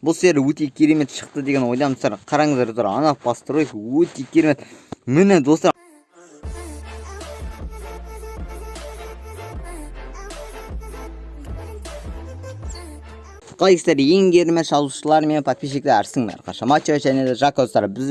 Бұл серия өте керемет шықты деген ойдамын, достар. Қараңыздар, достар, ана постройка өте керемет. Міне, достар. Қалайсыздар, ең керемет жазушылар мен подписчиктер, арсыңдар қашамачо және де Жако, достар. Біз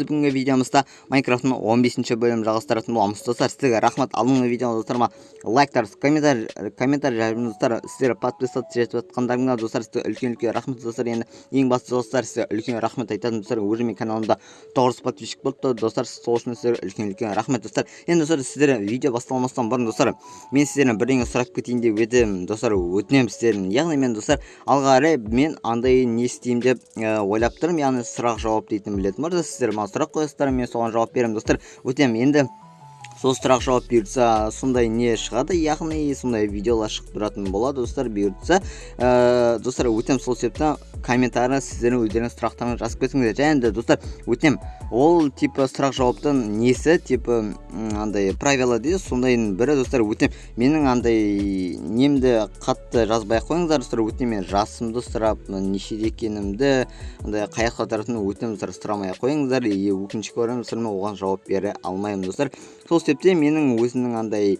бүгінгі видеомызда Майнкрафттың 15 бөлімін жалғастыратын боламыз, достар. Сіздерге рахмет, алдыңғы видеода, достар, лайктар, комментарий жазып, достар, сіздер подписаться етіп жатқандарыңа, достар, сізге үлкен үлкен рахмет, достар. Енді ең бастысы, достар, сізге үлкен рахмет айтатыным, достар, уже менің каналымда 900 подписчик болды, достар. Сол үшін сіздерге үлкен үлкен рахмет, достар. Енді, достар, сіздер видео басталмастан бұрын, достар, мен сіздерден бірдеңе сұрап кетейін деп едім, достар, өтінемін сіздерден. Яғни мен, достар, алға қарай мен андай не істеймін деп ойлап тұрмын, яғни сұрақ жауап дейтін білетін бар. Сіздер маған сұрақ қоясыздар, мен соған жауап беремін, достар, өтемін. Енді сол сұрақ жауап бұйыртса, сондай не шығады, яғни сондай видеолар шығып тұратын болады, достар, бұйыртса. Достар, өтем, сол себептен комментарий сіздердің өздеріңіз сұрақтарыңызды жазып кетіңіздер. Және де, достар, өтем, ол типа сұрақ жауаптың несі, типа андай правила дейді, сондайдың бірі, достар. Өтем, менің андай немді қатты жазбай ақ қойыңыздар, достар, өтем. Мен жасымды сұрап, нешеде екенімді, андай қай жаққа тұратынымды, өтінемін, достар, сұрамай ақ қойыңыздар. И өкінішке орай, достар, мен оған жауап бере алмаймын, достар. Сол себептен менің өзімнің андай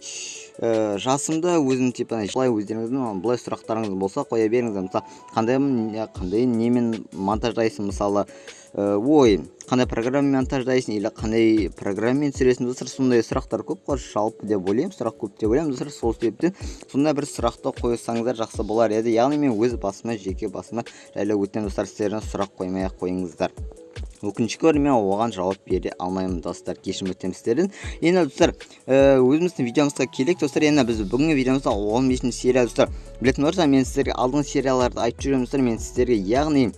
жасымды өзім типа былай, өздеріңіздің былай сұрақтарыңыз болса, қоя беріңіздер. Мысалы, қандай немен монтаждайсың, мысалы, ой, қандай программамен монтаждайсың или қандай программамен түсіресің, достар? Сондай сұрақтар көп қой жалпы деп ойлаймын, сұрақ көп деп ойлаймын, достар. Сол себептен сондай бір сұрақты қойсаңыздар, жақсы болар еді. Яғни мен өз басыма, жеке басыма жайлы өтінемін, достар, сіздерден сұрақ қоймай ақ қойыңыздар. Өкінішке орай, мен оған жауап бере алмаймын, достар, кешірім өтінемін сіздерден. Енді, достар, өзіміздің видеомызға келейік, достар. Енді біз бүгінгі видеомызда 15 серия, достар. Білетін боларсыздар, мен сіздерге алдыңғы серияларды айтып жүремін, достар, мен сіздерге, яғни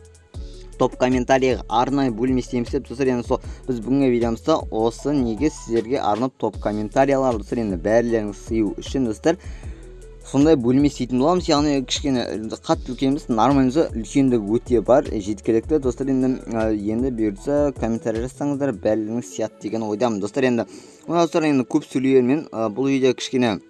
топ комментарий арнайы бөлім істейміз деп, достар. Енді сол біз бүгінгі видеомызда осы неге сіздерге арнап топ комментариялар, достар, енді бәрілеріңіз сыю үшін, достар, сондай бөлме істейтін боламыз. Яғни кішкене қатты үлкен емес, нормально үлкендігі өте бар, жеткілікті, достар. Енді бұйыртса, комментарий жазсаңыздар, бәрілеріңіз сияды деген ойдамын, достар. Енді мына, достар, енді көп сөйлей бермей, бұл видео кішкене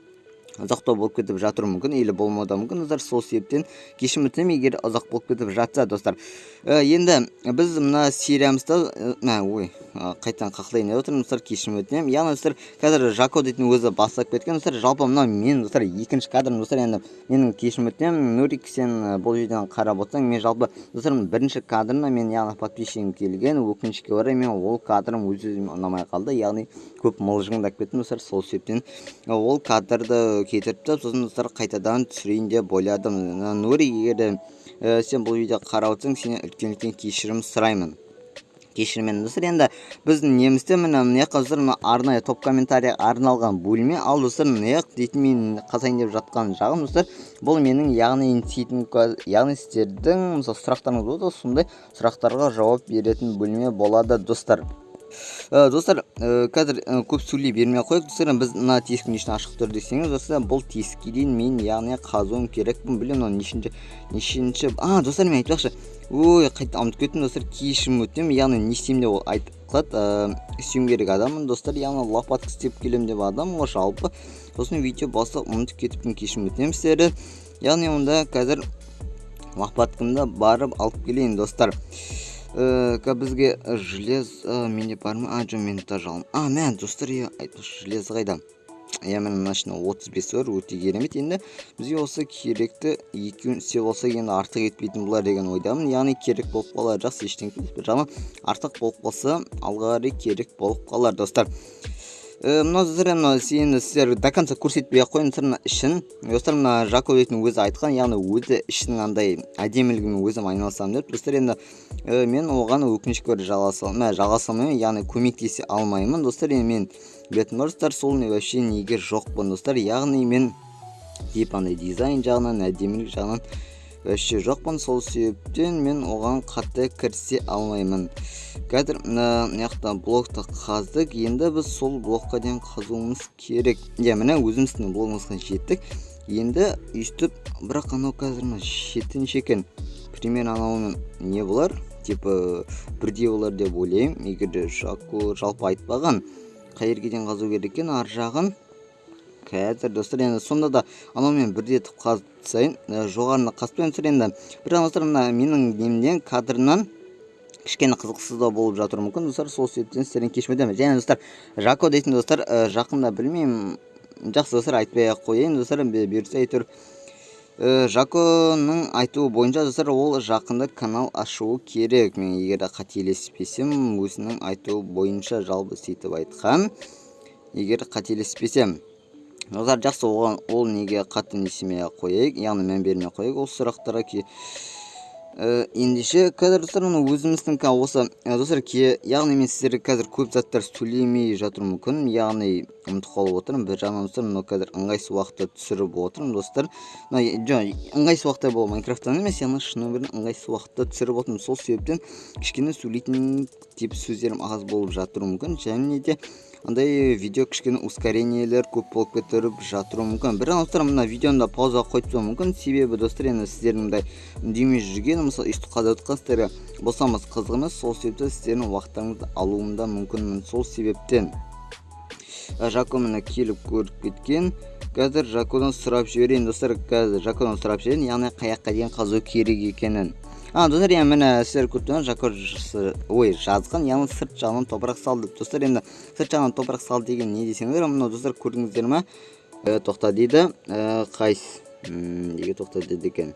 ұзақтау болып кетіп жатуы мүмкін или болмауы да мүмкін, достар. Сол себептен кешірім өтінемін, егер ұзақ болып кетіп жатса, достар. Енді біз мына сериямызда мә, ой, қайтадан қақлайын деп отырмын, достар, кешірім өтінемін. Яғни, достар, қазір Жако дейтін өзі бастап кеткен, достар. Жалпы мынау мен, достар, екінші кадрым, достар. Енді менің кешірім өтінемін, Нурик, сен бұл жерден қарап отырсаң, мен жалпы, достар, бірінші кадрына мен, яғни подписчигім келген. Өкінішке орай, мен ол кадрым өз өзіме ұнамай қалды, яғни көп мылжыңдап кеттім, достар. Сол себептен ол кадрды кетіріп тастап, сосын, достар, қайтадан түсірейін деп ойладым. Нури, егер де сен бұл видео қарап отырсаң, сенен үлкен үлкен кешірім сұраймын, кешірім, достар. Енді біздің немізде, міне, мына жаққа, достар, мына арнайы топ комментарий арналған бөлме. Ал, достар, мына жақ дейтін мен қазайын деп жатқан жағым, достар, бұл менің, яғни істейтін, яғни сіздердің, мысалы, сұрақтарыңыз болады, сондай сұрақтарға жауап беретін бөлме болады, достар. Достар, қазір көп сөйлей бермей ақ қояйық, достар. Біз мына тесік не үшін ашық тұр десеңіз, достар, бұл тесікке дейін мен, яғни, қазуым керекпін. Білемін, мынау нешінші. А, достар, мен айтпақшы, ой, қайта ұмытып кеттім, достар, кешірім өтінемін. Яғни не істеймін деп ол айтып қалады, істеуім керек адаммын, достар, яғни лопатка істеп келемін деп адаммын ғой жалпы. Сосын видео бастап ұмытып кетіппін, кешірім өтінемін сіздерден. Яғни онда қазір лопаткамды барып алып келейін, достар. Бізге железо менде бар ма? А, жоқ, мен даже а, мә, достар, иә, айтпақшы, железо қайда? Иә, міне, мына ішінде 35 бар, өте керемет. Енді бізге осы керекті екеуін істеп алсақ, енді артық етпейтін болар деген ойдамын. Яғни керек болып қалар, жақсы, ештеңе емес, бір жағынан артық болып қалса, алға қарай керек болып қалар, достар. Мынау, достар, мынау енді сіздер до конца көрсетпей ақ қояйын, достар, мына ішін. Достар, мына Жако дейтін өзі айтқан, яғни өзі ішінің андай әдемілігімен өзім айналысамын деп, достар. Енді мен оған, өкінішке орай, жалғаса алмаймын, яғни көмектесе алмаймын, достар. Енді мен білетін боларсыздар, сол не вообще неге жоқпын, достар. Яғни мен типа андай дизайн жағынан, әдемілік жағынан вообще жоқпын, сол себептен мен оған қатты кірісе алмаймын. Қазір мына жақта блокты қаздық, енді біз сол блокқа дейін қазуымыз керек. Иә, міне, өзіміздің блогымызға жеттік. Енді өйстіп, бірақ анау қазір мына жетінші екен примерно, анауының не болар, типа бірдей болар деп ойлаймын. Егер де Жако жалпы айтпаған қай жерге дейін қазу керек екен ар жағын. Қазір, достар, енді сонда да анаумен бірдей етіп қазып тастайын. Жоғарыны қазып тастайын, достар. Енді бірақ, достар, мына менің немнен, кадрынан кішкене қызықсыздау болып жатуы мүмкін, достар. Сол себептен сіздерден кешірім өтінемін. Және, достар, Жако дейтін, достар, жақында, білмеймін, жақсы, достар, айтпай ақ қояйын, достар. Бұйыртса, әйтеуір, Жаконың айтуы бойынша, достар, ол жақында канал ашуы керек. Мен егер де қателеспесем, өзінің айтуы бойынша жалпы сөйтіп айтқан, егер қателеспесем, достар. Жақсы, оған ол неге қатты не істемей ақ қояйық, яғни мән бермей ақ қояйық ол сұрақтарға. Ендеше қазір, достар, мына өзіміздің осы, достар, яғни мен сіздерге қазір көп заттар сөйлемей жатуым мүмкін, яғни ұмытып қалып отырмын бір жағынан, достар. Мынау қазір ыңғайсыз уақытта түсіріп отырмын, достар. Мына жоқ, ыңғайсыз уақытта бұл Майнкрафттан емес, яғни шын өмірдің ыңғайсыз уақытта түсіріп отырмын. Сол себептен кішкене сөйлейтін тип сөздерім аз болып жатуы мүмкін және де андай видео кішкене ускорениелер көп болып кетіріп жатуы мүмкін. Бірақ, достар, мына видеоны да паузаға қойып тастауым мүмкін, себебі, достар, енді сіздердің мындай үндемей жүрген, мысалы, өйстіп қазып жатқан сіздерге босамыз қызық емес. Сол себепті сіздердің уақыттарыңызды алуым да мүмкінмін. Сол себептен Жако міне келіп көріп кеткен. Қазір Жакодан сұрап жіберейін, достар, қазір Жакодан сұрап жіберейін, яғни қай жаққа дейін қазу керек екенін. А, достар, иә, міне, сіздер көріп тұрған Жако ой жазған, яғни сырт жағынан топырақ сал деп. Достар, енді сырт жағынан топырақ сал деген не десеңдер, мынау, достар, көрдіңіздер ма? Тоқта дейді. Қайсы, неге тоқта деді екен?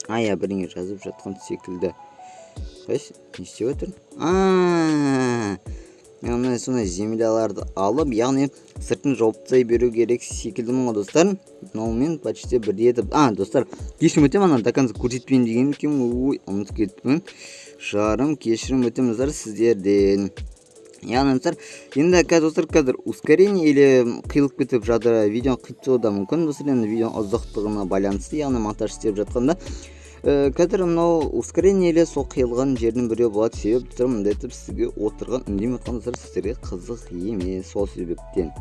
А, иә, бірдеңе жазып жатқан секілді. Қайсы, не істеп жатыр? А, мына сондай земляларды алып, яғни сыртын жауып тастай беру керек секілді ғой, достар. Мынаумен почти бірдей етіп. А, достар, кешірім өтемін, ана до конца көрсетпейін деген екенмін. Ой, ұмытып кетіппін, жарым, кешірім өтемін, достар, сіздерден. Яғни, достар, енді қазір, достар, қазір ускорение или қиылып кетіп жатыр, видеоны қиып тастауы да мүмкін, достар. Енді видеоның ұзақтығына байланысты, яғни монтаж істеп жатқанда, қазір мынау ускорение или сол қиылған жердің біреуі болады. Себебі, достар, мындай етіп сізге отырған, үндемей отқан, достар, сіздерге қызық емес, сол себептен.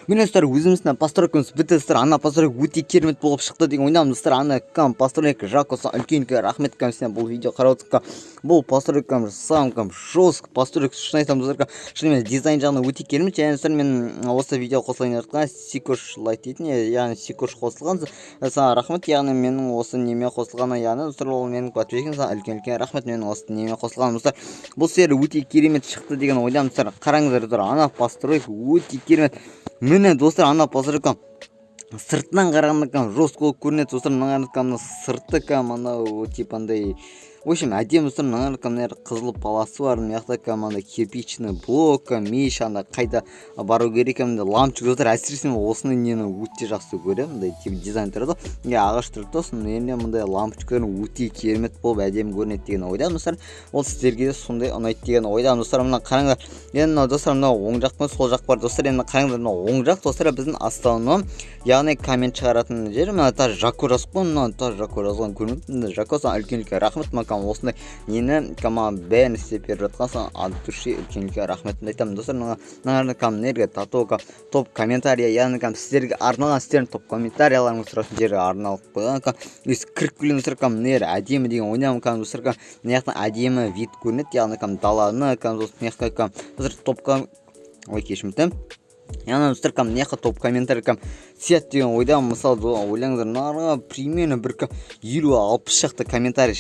Міне, достар, өзіміздің постройкамыз бітті, достар. Ана постройка өте керемет болып шықты деген ойдамын, достар. Ана кам постройка Жакосы, үлкен үлкен рахмет кам сен бұл видео қарап отырған. Бұл постройкам сам кам жестко постройка, шын айтамын, достар. Шынымен дизайн жағынан өте керемет. Және, достар, мен осы видео қосылайын деп жатқан Сикош лайт дейтін, яғни Сикош қосылған, саған рахмет. Яғни менің осы неме қосылғаны, яғни, достар, ол менің подписчигім, саған үлкен үлкен рахмет менің осы неме қосылғаным. Достар, бұл серия өте керемет шықты деген ойдамын, достар. Қараңыздар, достар, ана постройка өте керемет. Міне, достар, ана постройка сыртынан қарағанда кәдімгі жестко болып көрінеді, достар. Мына кәдімгі сырты кәдімгі анау типа андай, в общем, әдемі, достар. Мына мына қызыл полосы бар, мына жақта кәдімгі андай кирпичный блок, меш, анда қайда бару керек екен, мындай лампочка. Достар, әсіресе мен осыны нені өте жақсы көремін. Мындай типа дизайн тұрады ғой, иә, ағаш тұрады да, соның жеріне мындай лампочкалар өте керемет болып, әдемі көрінеді деген ойдамын, достар. Ол сіздерге де сондай ұнайды деген ойдамын, достар. Мына қараңдар енді, мынау, достар, мынау оң жақ пен сол жақ бар, достар. Енді қараңдар, мынау оң жақ, достар, біздің основном, яғни коммент шығаратын жер. Мына даже Жако жазып қойған, мына даже Жако жазған көрінеді. Жако, саған үлкен үлкен рахмет. Маған осындай нені маған бәрін істеп беріп жатқан, саған от души үлкен үлкен рахметімді айтамын, достар. Мына мына тату топ комментарий, яғни кәдімгі сіздерге арналған, сіздердің топ комментарияларыңызды сұратын жерге арналып қойған. Өйстіп кіріп келген, достар, кәдімгі мына жер әдемі деген ойдамын. Кәдімгі, достар, мына жақтан әдемі вид көрінеді, яғни кәдімгі даланы. Кәдімгі мына жақта кәдімгі, достар, топқа, ой, кешірім өтінемін, яғни, достар, кәдімгі мына жаққа топ комментарий кәдімгі сияды деген ойдамын. Мысалы, ойлаңыздар, мына примерно бір 50-60 шақты комментарий,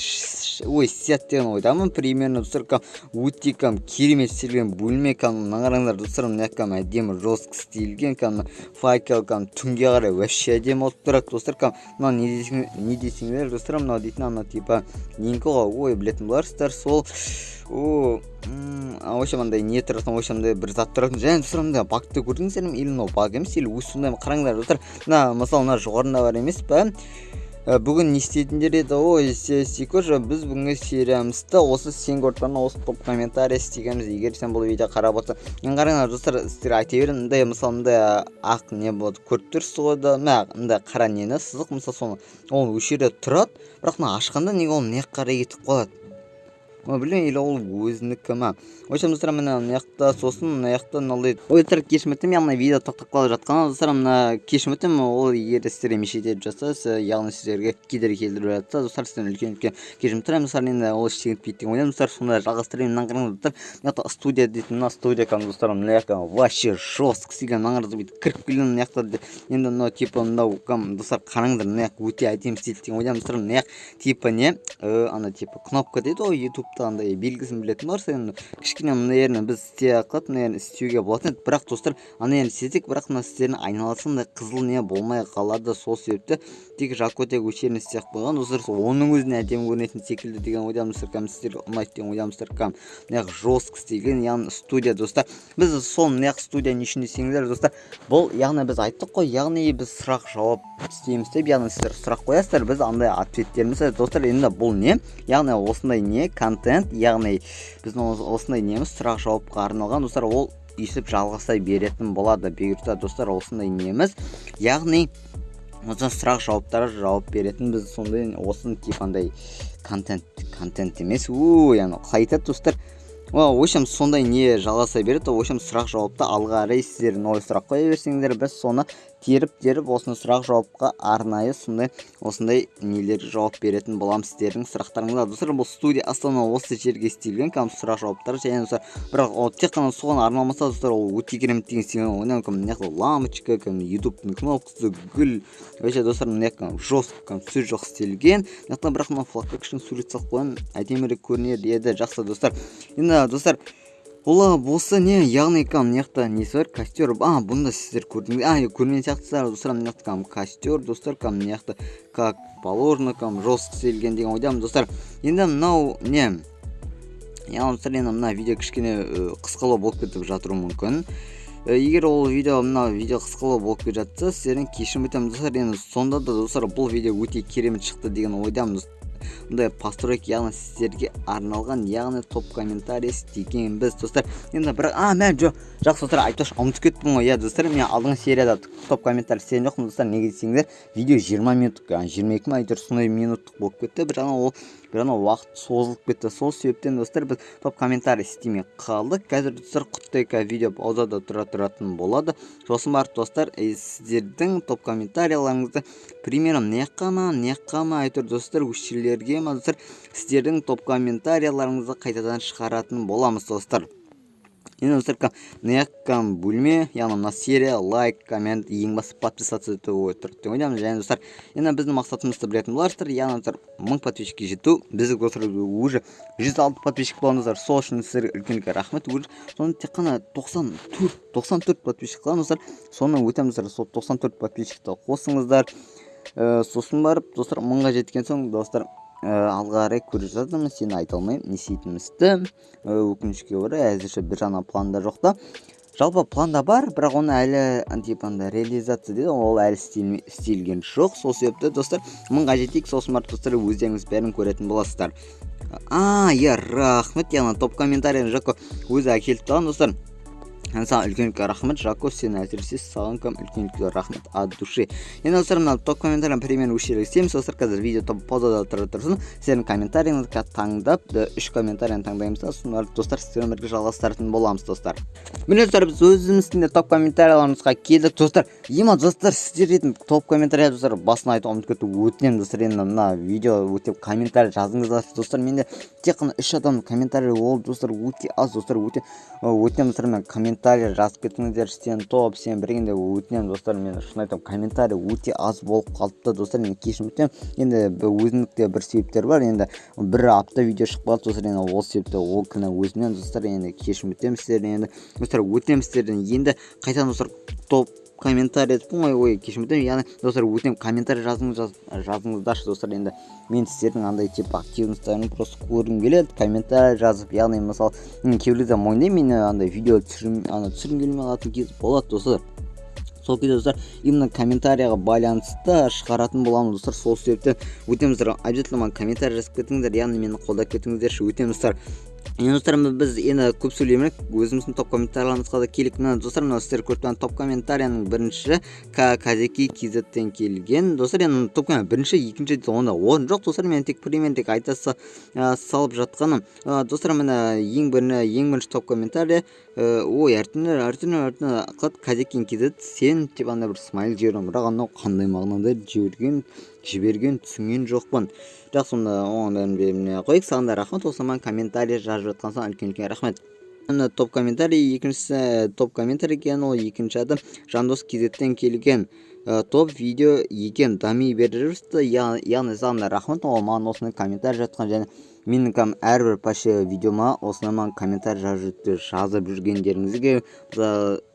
ой, сияды деген ойдамын примерно, достар. Кәдімгі өте кәдімгі керемет істелген бөлме. Кәдімгі мына қараңыздар, достар, мына кәдімгі әдемі жестко істелген, кәдімгі факел, кәдімгі түнге қарай вообще әдемі болып тұрады, достар. Кәдімгі мынау не десең, не десеңдер, достар, мынау дейтін ана типа ненікі ғой, ой, білетін боларсыздар сол. О, в общем, андай не тұратын, в общем, андай бір зат тұратын. Және, достар, мындай багты көрдіңіздер ме? Или мынау баг емес, или өзі сондай ма? Қараңдар, достар, мына, мысалы, мына жоғарында бар емес па? Бүгін не істейтіндер еді? Ой, істей көрші. Біз бүгінгі сериямызды осы сен көріп тұрған осы топ комментарий істегенбіз. Егер сен бұл видео қарап отырсаң, енді қараңдар, достар, сіздер айта беремін. Мындай, мысалы, мындай ақ не болады, көріп тұрсыз ғой да, мына мындай қара нені, сызық, мысалы, соны ол осы жерде тұрады, бірақ мына ашқанда неге ол мына жаққа қарай кетіп қалады? Ой, білмеймін, или ол өзінікі ма. В общем, достар, міне, мына жақта, сосын мына жақта мынандай. Ой, достар, кешірім өтінемін, яғни видео тоқтап қалып жатқан. Достар, мына кешірім өтінемін, ол егер сіздерге мешать етіп жатса, яғни сіздерге кедергі келтіріп жатса, достар, сізден үлкен үлкен кешірім сұраймын. Достар, енді ол ештеңе етпейді деген ойдамын. Достар, сонда жалғастырайын. Мынаны қараңыз, достар, мына жақта студия дейтін, мына студия кәдімгі, достар, мына жақта вообще жестко істеген. Мына қараңыз, бүйтіп кіріп келген мына жақта. Енді мынау типа мынау, достар, қараңдар, мына жақ өте әдемі істелді деген ойдамын. Достар, мына жақ типа не, ана типа кнопка дейді ғой ютубта, андай белгісін білетін боларсыз. Енді кішкене мына жерін біз істей қалып, мына жерін істеуге болатын еді, бірақ, достар, ана жерін істесек, бірақ мына сіздердің айналасында қызыл не болмай қалады. Сол себепті тек Жако тек осы жерін істеп қойған. Достар, сол оның өзіне әдемі көрінетін секілді деген ойдамын. Достар, кәдімгі сіздерге ұнайды деген ойдамын. Достар, кәдімгі мына жақ жестко істелген, яғни студия. Достар, біз сол мына жақ студия не үшін десеңіздер, достар, бұл яғни біз айттық қой, яғни біз сұрақ жауап істейміз деп, яғни сіздер сұрақ қоясыздар, біз андай ответтеріміз. Достар, енді бұл не, яғни осындай не контент, яғни біздің осындай неміз сұрақ жауапқа арналған. Достар, ол өйстіп жалғаса беретін болады, бұйыртса. Достар, осындай неміз, яғни осы сұрақ жауаптарға жауап беретін біз сондай осыны типа андай контент, контент емес, у, яғни қалай айтады, достар, в общем, сондай не жалғаса береді. В общем, сұрақ жауапты алға қарай сіздер ой сұрақ қоя берсеңдер, біз соны теріп теріп осыны сұрақ жауапқа арнайы сондай осындай нелер жауап беретін боламыз сіздердің сұрақтарыңызға. Достар, бұл студия основной осы жерге істелген, кәдімгі сұрақ жауаптар және, достар, бірақ ол тек қана соған арналмаса, достар, ол өте керемет деген істелген. Ойнау, мына жақта лампочка, кәдімгі ютубтың кнопкасы, гүл. Вообще, достар, мына жақта жестко, кәдімгі сөз жоқ істелген мына жақта. Бірақ мына флагқа кішкене сурет салып қойған әдемірек көрінер еді. Жақсы, достар, енді, достар, олай болса не, яғни кәдімгі мына жақта несі бар, костер. А, бұны да сіздер көрдіңіз, а, көрмеген сияқтысыздар. Достар, мына жақта кәдімгі костер. Достар, кәдімгі мына жақта как положено, кәдімгі жестко істелген деген ойдамын. Достар, енді мынау не, яғни, достар, енді мына видео кішкене қысқалау болып кетіп жатуы мүмкін. Егер ол видео, мына видео қысқалау болып кетіп жатса, сіздерден кешірім өтінемін. Достар, енді сонда да, достар, бұл видео өте керемет шықты деген ойдамын. Мындай постройка, яғни сіздерге арналған, яғни топ комментарий істегенбіз. Достар, енді бірақ, а, мә, жоқ, жақсы, достар, айтпақшы, ұмытып кеттім ғой. Иә, достар, мен алдыңғы серияда топ комментарий істеген жоқпын. Достар, неге десеңдер, видео 20 минуттық, 22 ма, әйтеуір сондай минуттық болып кетті. Бір жағынан ол, бір жағынан уақыт созылып кетті. Сол себептен, достар, біз топ комментарий істемей қалдық. Қазір, достар, құттай видео паузада тұра тұратын болады. Сосын барып, достар, сіздердің топ комментарияларыңызды примерно мына жаққа ма, мына жаққа ма, әйтеуір, достар, осы жерлерге ма, достар, сіздердің топ комментарияларыңызды қайтадан шығаратын боламыз. Достар, енді, достар, мына жаққа бөлме, яғни мына серия лайк, коммент, ең басты подписаться ету тұрады деп ойлаймын. Және, достар, енді біздің мақсатымызды білетін боларсыздар, яғни, достар, 1000 подписчикке жету. Біздің, достар, уже 106 подписчик болдыңыздар, сол үшін сіздерге үлкен үлкен рахмет. Уже соны тек қана 94 подписчик қалған, достар, соны өтеміз. Достар, сол 94 подписчикті қосыңыздар. Сосын барып, достар, 1000-ға жеткен соң, достар, алға қарай көре жатырмыз. Сені айта алмаймын не істейтінімізді. Өкінішке орай, әзірше бір жағынан планда жоқ та. Жалпы планда бар, бірақ оны әлі типа андай реализация дейді, ол әлі істелген жоқ. Сол себепті, достар, 1000-ға жетейік, сосын барып, достар, өздеріңіз бәрін көретін боласыздар. А, иә, рахмет, яғни топ комментарийін Жако өзі әкеліп тастаған. Достар, саған үлкен үлкен рахмет, Жако, сен әсіресе саған кім үлкен үлкен рахмет от души. Енді, достар, мына топ комментарий примерно осы жерге істейміз. Достар, қазір видео топ паузада тұра тұрсын. Сіздердің комментарийіңізді таңдап, үш комментарийні таңдаймыз да, сосын барып, достар, сіздермен бірге жалғастыратын боламыз. Достар, міне, достар, біз өзіміздің де топ комментарийларымызға келдік. Достар, ема, достар, сіздер дейтін топ комментарий, достар, басын айтуға ұмытып кеттім, өтінемін. Достар, енді мына видео өте комментарий жазыңыздар. Достар, менде тек қана үш адам комментарий, ол, достар, өте аз. Достар, өте өтінемін, достар, мен комментарий жазып кетіңіздер, сен топ, сен біргенде, өтінемін. Достар, мен шын айтамын, комментарий өте аз болып қалыпты. Достар, мен кешірім өтінемін. Енді өзіндік те бір себептер бар. Енді бір апта видео шығып қалды, достар, енді ол себепті ол кінә өзімнен. Достар, енді кешірім өтінемін сіздерден. Енді, достар, өтінемін сіздерден. Енді қайтадан, достар, топ комментарий деппін ғой, ой, кешірім өтінемін. Яғни, достар, өтінемін, комментарий жазыңыз, жазыңыздаршы. Достар, енді мен сіздердің андай типа активностьтарын просто көргім келеді комментарий жазып. Яғни, мысалы, мен кейбір кезде мойындаймын, мен андай видео түсіргім ана түсіргім келмей қалатын кез болады. Достар, Сол кезде, достар, именно комментарийға байланысты шығаратын боламыз, достар. Сол себептен өтінемін, достар, обязательно маған комментарий жазып кетіңіздер, яғни мені қолдап кетіңіздерші, өтінемін, достар. Енді, достар, біз енді көп сөйлемейік, өзіміздің топ комментарийларымызға да келейік. Мына, достар, мына сіздер көріп тұрған топ комментарияның бірінші Казеки kz-тен келген, достар. Енді топ бірінші, екінші онда орын жоқ, достар, мен тек примерно тек айта салып жатқаным. Достар, міне, ең бірінші топ комментарий, ой, әртүрлі, әртүрлі, әртүрлі қылады. Казеки kz сен деп андай бір смайл жіберген, бірақ анау қандай мағынада жіберген, түсінген жоқпын. Жақсы, онда оған бәрін бермей қояйық. Саған да рахмет, осы маған комментарий жазып жатқан соң үлкен үлкен рахмет. Міне, топ комментарий, екіншісі топ комментарий екен. Ол екінші адам Жандос kz-тен келген. Топ видео екен, дами беріпті, яғни саған да рахмет, ол маған осындай комментарий жатқан және менің кәдімгі әрбір почти видеома осындай маған комментарий жазып жүргендеріңізге,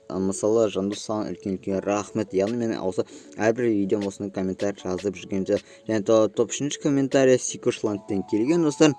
мысалы, Жандос, саған үлкен үлкен рахмет. Яғни мен осы әрбір видеом осындай комментарий жазып жүрген. Және топ үшінші комментарий Сикошландтен келген, достар.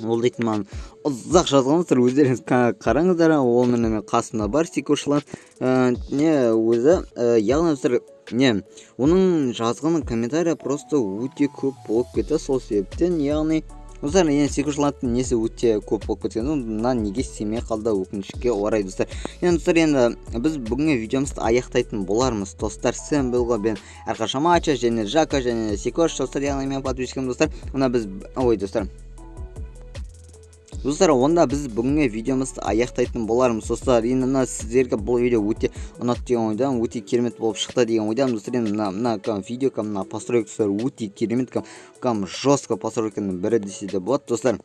Ол дейтін маған ұзақ жазған, достар, өздеріңіз қараңыздар. Ол міне, мен қасымда бар Сикошланд, не өзі, яғни, достар, не оның жазған комментарий просто өте көп болып кетті. Сол себептен, яғни, достар, енді Сикошландтың несі өте көп болып кеткен, мына неге істемей қалды, өкінішке орай, достар. Енді, достар, енді біз бүгінгі видеомызды аяқтайтын болармыз, достар. Сен болған мен әрқашан Мачо және Жака және Сикош, достар, яғни менің подписчигім, достар. Мына біз, ой, достар, онда біз бүгінгі видеомызды аяқтайтын болармыз, достар. Енді мына сіздерге бұл видео өте ұнады деген ойдамын, өте керемет болып шықты деген ойдамын, достар. Енді мына видео, мына постройка, достар, өте керемет, кәдімгі жестко постройканың бірі десе де болады, достар.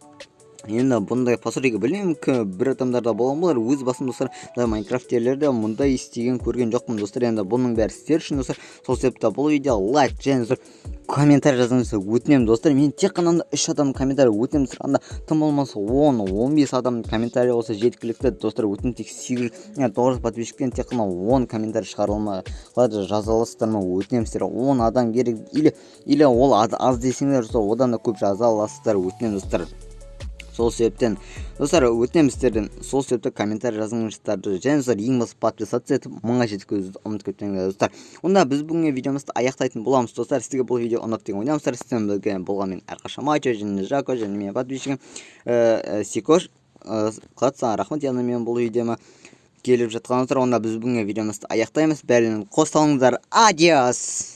Енді бұндай постройка білмеймін, бір адамдарда болған болар. Өз басым, достар, мына майнкрафтерлерде мұндай істеген көрген жоқпын, достар. Енді бұның бәрі сіздер үшін, достар. Сол себепті бұл видео лайк және, достар, комментарий жазыңыздар, өтінемін, достар. Мен тек қана анда үш адам комментарий өтінемін, достар. Анда тым болмаса 10-15 адам комментарий болса, жеткілікті, достар, өтінемін. Тек 800, 900 подписчиктен тек қана 10 комментарий шығара қалай жаза аласыздар ма, өтінемін сіздерге. 10 адам керек или ол аз десеңдер, достар, одан да көп жаза аласыздар, өтінемін, достар. Сол себептен, достар, өтінемін сіздерден, сол себепті комментарий жазыңыздар және, достар, ең басты подписаться етіп, 1000-ға жеткізуді ұмытып кетпеңдер, достар. Онда біз бүгінгі видеомызды аяқтайтын боламыз, достар. Сізге бұл видео ұнады деген ойдамын, достар. Сіздермен бірге болған мен әрқашан Мачо және Жако және менің подписчигім Сикош. Қылады, саған рахмет, яғни мен бұл видеома келіп жатқаныңыздар. Онда біз бүгінгі видеомызды аяқтаймыз. Бәрін қош, адиос.